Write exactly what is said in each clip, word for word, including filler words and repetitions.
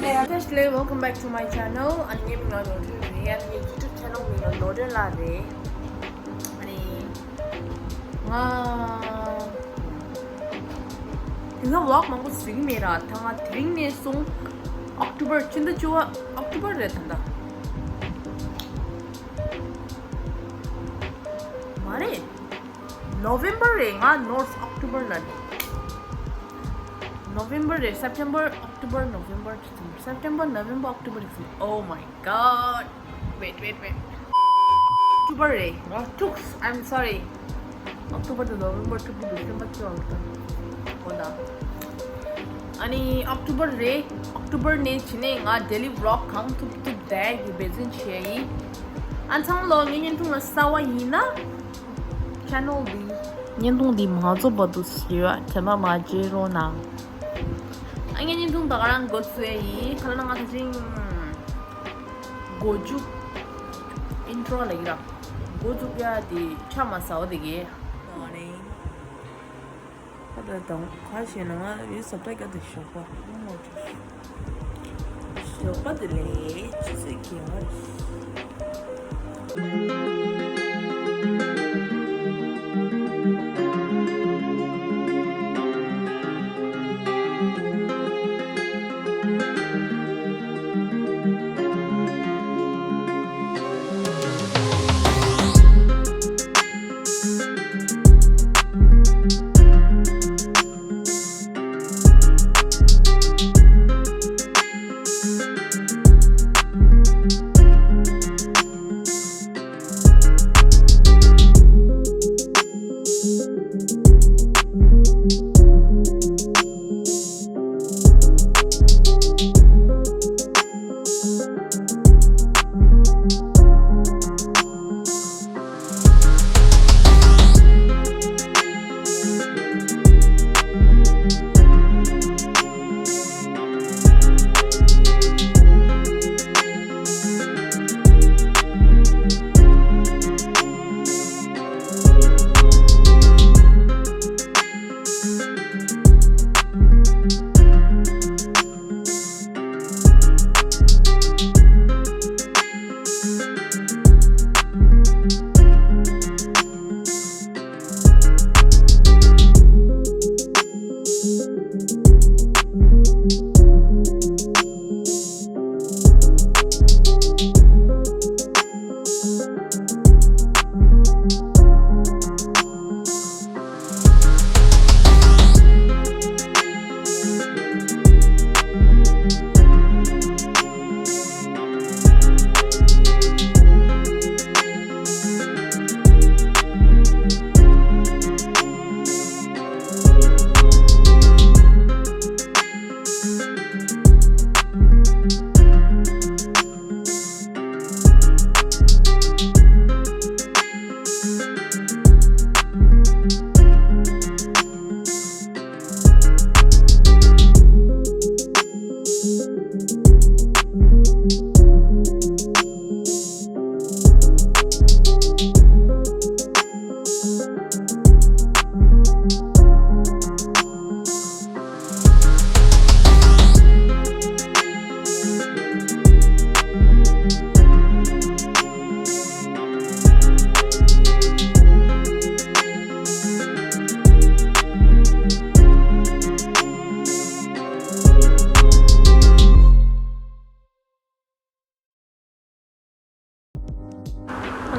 Hey, welcome back to my channel. ཨ་ནི་ངའི་མིང་ལ་ནོར་སྒྲོན་རེད། ཨ་ནི་ངའི་YouTube channel མིང་ལ་ནོར་སྒྲོན་ལགས་རེད། ཨ་ནི་ང་དེང་སང་vlog མང་པོ་བཟོ་གི་མེད་ར། ད་ང་དེ་རིང་ནས་བཟུང་October ཕྱི་ཟླ་བཅུ་པ། October རེད་ད་ལྟ། མ་རེད། November རེད། ང་ནོར། October ལ་རེད། November རེད། September, October, November, December, September, November, October, December. Oh my god. Wait, wait, wait. October རེད། ང་འཁྲུགས། I'm sorry. October དང་November འཁྲུགས་པ་འདུག་སེམས་པ་སྐྱོ་བ་འདུག་འོ་ད། ཨ་ནི་October རེད། October ནས་བྱས་ནས་ང་daily vlog གང་ཐུབ་ཐུབ་བསྡད་ཡོད། འབད་བརྩོན་བྱས་ཡིན། ཨ་ཚང་ལོ་ངའི་བརྙན་ཐུང་ལ་གསར་པ་ཡིན་ན། Channel འདི། བརྙན་ཐུང་འདི་མ་རྫོགས་བར་དུ་ཡོད་དྲན་པ་མ་བརྗེད་རོགས་གནང་། ཨ་ངའི་བརྙན་ཐུང་ད་ག་རང་འགོ་ཚུགས་ཡ་ཡིན། ག་ལ་ན་ང་ད་ཅིང་འགོ་མཇུག intro ལ་ཡིན་ར། འགོ་འཛུགས་ཡ་དེ་ཆ་མ་ཟ་བ་དེ་གས། ཁ་ད་དང་ཁ་ཤས་ན་ང་ཡོད་ས་ད་སྐྱ་དེ་ཞོགས་པ། ཞོགས་པ་དེ་ལས་ཅི་ཟེར་གྱི་ཡོད།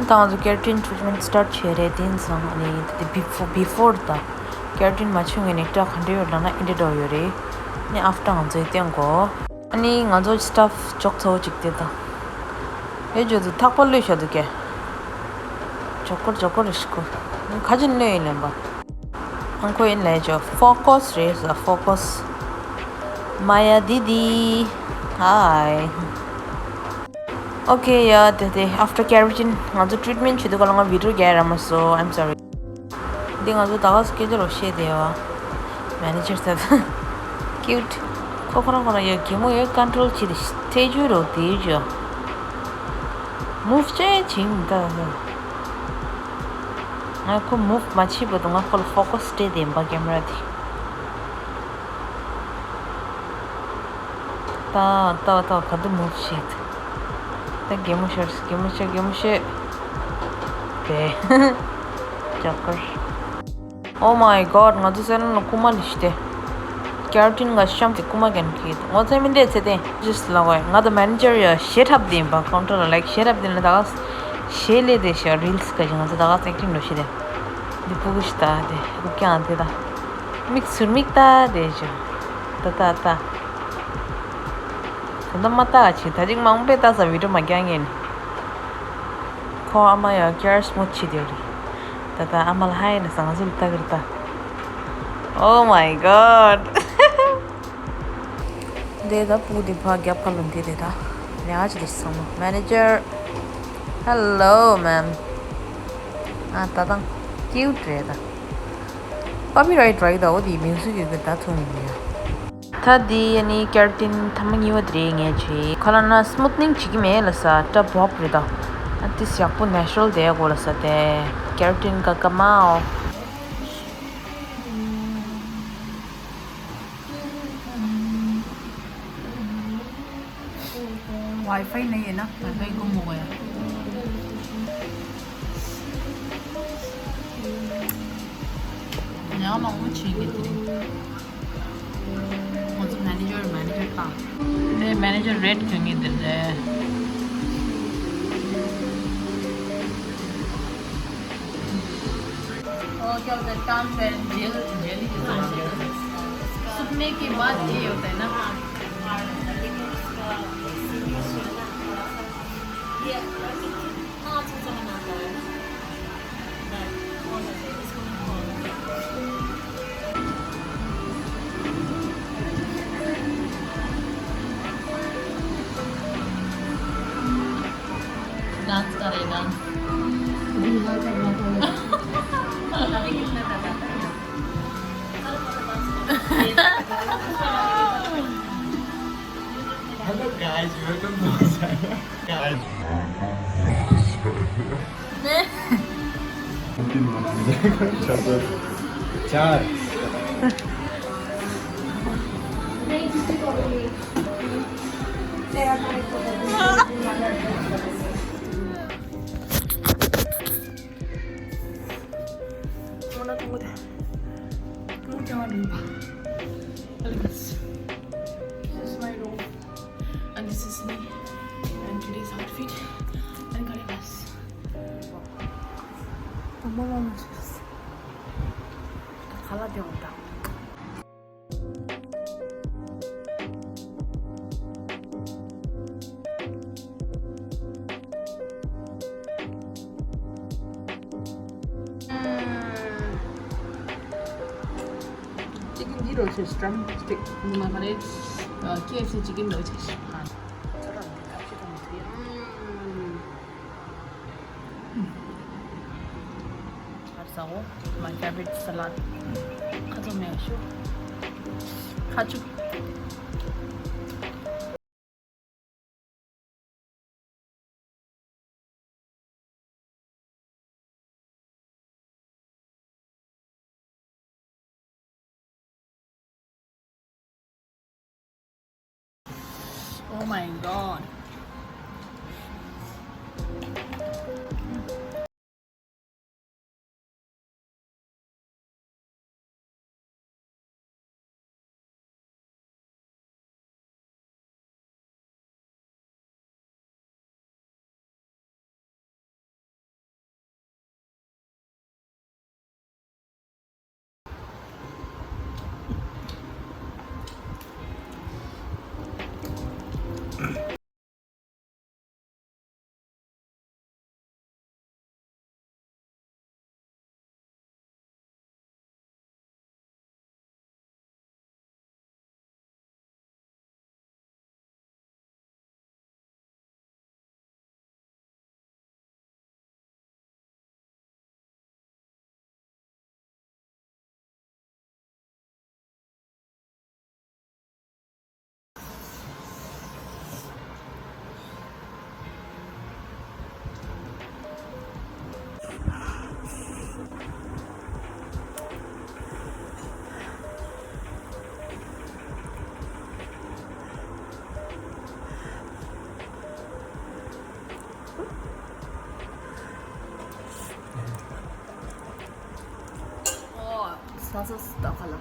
ད་ང་ཚོ་keratin treatment start བྱས་རེད། དེ་ཡིན་ཙང་ནི་དེ་before, before དང་keratin མ་བྱུང་བའི་ནི་སྐྲ་ག་འདྲ་ཡོད་ལབ་ན་འདི་འདྲ་ཡོད་རེད། ནི་after ང་ཚོའི་སྟེང་གོ། ནི་ང་ཚོ་stuff འཇོག་ཚར་བ་ཅིག་དེ་དང་། ཡོད་ཇོ་དུ་ཐག་པ་ལུས་བཞག་འདུག་གས། ཇོ་ཀོར་ཇོ་ཀོར་རེ་ཤི་ཀོ། ཁ་ཅིན་ལོས་ཡིན་ལེན་པ། ཨང་ཁོ་ཡིན་ལས་ཇོ་focus རེད་ཟ་focus། མ་ཡ་དི་དི། Hi. Okay, yeah, དེ་དེ་after keratin ང་ཚོ་treatment བྱེད་དུས་ག་ལ་ང་video རྒྱག་ར་མ་སོ། I'm sorry. འདི་ང་ཚོ་ད་ག་སྐད་ཆ་རོ་བཤད་དེ་བ། manager ད་cute. ཁོ་ཁོ་རང་ཁོ་རང་ཡ་གད་མོ་ཡ་control བྱེད་དེ་ཐེ་ཇུ་རོ་དེ་ཇོ། move ཅན་བྱིང་ད། ང་ཁོ་move མ་བྱེད་པ་དུ་ང་ཁོ་ལ་focus སྤྲད་དེ་ཡིན་པ་camera དེ། ད་ ད་ད་ད་ག་དུ་མུ་ཤིད། ད་གད་མོ་ཤོར་གད་མོ་ཤོར་གད་མོ་ཤོར། དེ་ཇོ་ཀར། Oh my god, ང་ཚོ་སེ་ལོན་ལ་རྐུ་མ་ལི་ཤི་སྟེ། ཀེ་ར་ཊིན་ག་ཤམ་གི་རྐུ་མ་གན་གི། ངོ་ཚ་མི་འདྲེ་ཚེ་ཏེ་ཇིས་ལ་གོ། ང་དང་མེ་ནེ་ཇར་ཡ་ཞེ་ཁྲབ་དེ་ཡིན་པ། ཀའུན་ཊར་ལ་ལའིག་ཞེ་ཁྲབ་དེ་ལ་ད་ག་ཞེ་ལེ་དེ་ཤ་རིལ་སི་ག་ཅི་ང་ཚོ་ད་ག་ཨེག་ཊིང་འགྲོ་ཤི་དེ། འདི་ཕུ་གུ་ཤི་ད་དེ་རྐུ་ཀྱང་དེ་ད། མིག་ཚུར་མིག་ད་དེ་ཞུ། ད་ད་ད། ད་ད་མ་ད་ཅི་ད་ཅིག་མང་པོས་ད་ས་བི་ཌི་ཡོ་མ་རྒྱག་ངེས་ནི། ཁོ་ཨ་མ་ཡང་ཀེ་ར་སི་མུ་ཆི་དེ་རེད། ད་ད་ཨ་མ་ལ་ཧའི་ནི་ཟང་ཟིལ་ལྟ་གི་རེད་ད། Oh my god. དེ་ད་སྤུ་དེ་ཕ་རྒྱབ་ཁ་ལོན་དེ་རེད་ད། ཉག་ཅི་དེ་ཚང་མ་མེ་ནེ་ཇར། Hello ma'am. ཨ་ད་དང་ཀིའུ་ཊི་རེད་ད། ཀོ་པི་རའིཊ་རག་གི་ད། འོ་དེ་མིའུ་ཟིག་ཡོད་གི་ད་ཐུང་མི་ཡོད། ད་འདི་ཡ་ནི་ཀེ་ར་ཊིན་ཐ་མ་གཉིས་པ་དེ་རེད། ངས་བྱས་ཁ་ལ་ན་སི་མུ་ཐི་ནིང་བྱེད་ཀྱི་མེད་ལ་ས། ཏྲ་བོབ་རེད་ད། ཨ་ཏི་ཡག་པོ་ནེ་ཅུ་རལ་དེ་གོ་ལ་ས། དེ་ཀེ་ར་ཊིན་ཀ་ཀ་མའོ། ཝའི་ཕའི་ནི་ཡིན་ན་ཝའི་ཕའི་སྒོ་མོ་གོ་ཡ། ཉག་མང་པོ་བྱེད་ཀྱི་དེ་རེད། ཁོང་ཚོ་མེ་ནེ་ཇར་མེ་ནེ་ཇར་དང་། དེ་མེ་ནེ་ཇར་རེད་གྱོན་གྱི་འདི་འདྲ། और क्या होता है, काम पे jail, jail ही जैसा लगता है। सूखने के बाद ये होता है ना। डांस करेगा। Hello guys, welcome to my channel. Guys. चार। This is my room. And this is me. And today's outfit. And Karimas. Wow. Mama, mama. Kala de onda. Chicken zero sis, drum stick. Nima kare, uh, K F C chicken ro sis. Ha. Arsago, my favorite salad. Kato me shu. Kachu. Oh my god. ས་ས་ས་ད་ཁ་ལ།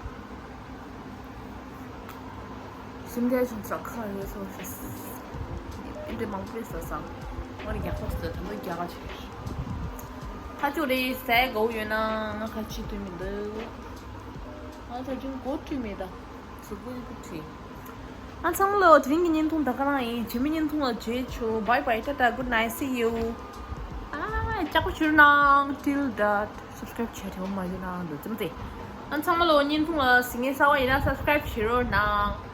སེམས་ཁྲལ་བྱུང་ས་ཁ་ཡོད་སོ་ཤི། ཨེ་འདྲ་མང་པོ་རེད་ས་ས། ང་ནི་རྒྱག་པ་ཚོ་ད་ལོ་རྒྱག་ག་ཆེ། ཁ་ཆུ་རེད་ཟས་གོ་ཡོད་ན་ང་ཁ་ཆུ་དུས་མི་འདུག་ང་ད་ཅུང་གོ་དུས་མེད་ད། གཟུགས་པོ་ཡི་གུ་ཁྲི། ཨ་ཚང་མ་ལོ་དེ་རིང་གི་བརྙན་ཐུང་ད་ག་རང་ཡིན། རྗེས་མའི་བརྙན་ཐུང་ལ་མཇལ་ཆོག Bye bye, tata, good night, see you. ཨ་ལྕགས་པོ་བཞུར་གནང་། Till that, subscribe བྱས་དེ་མ་བྱས་ན་འདུག་ཙམ་ཏེ། ཨ་ཚང་མ་ལོ་བརྙན་ཐུང་ལ་གཟིགས་མཁན་གསར་པ་ཡིན་ན་subscribe བྱེད་རོགས་གནང་།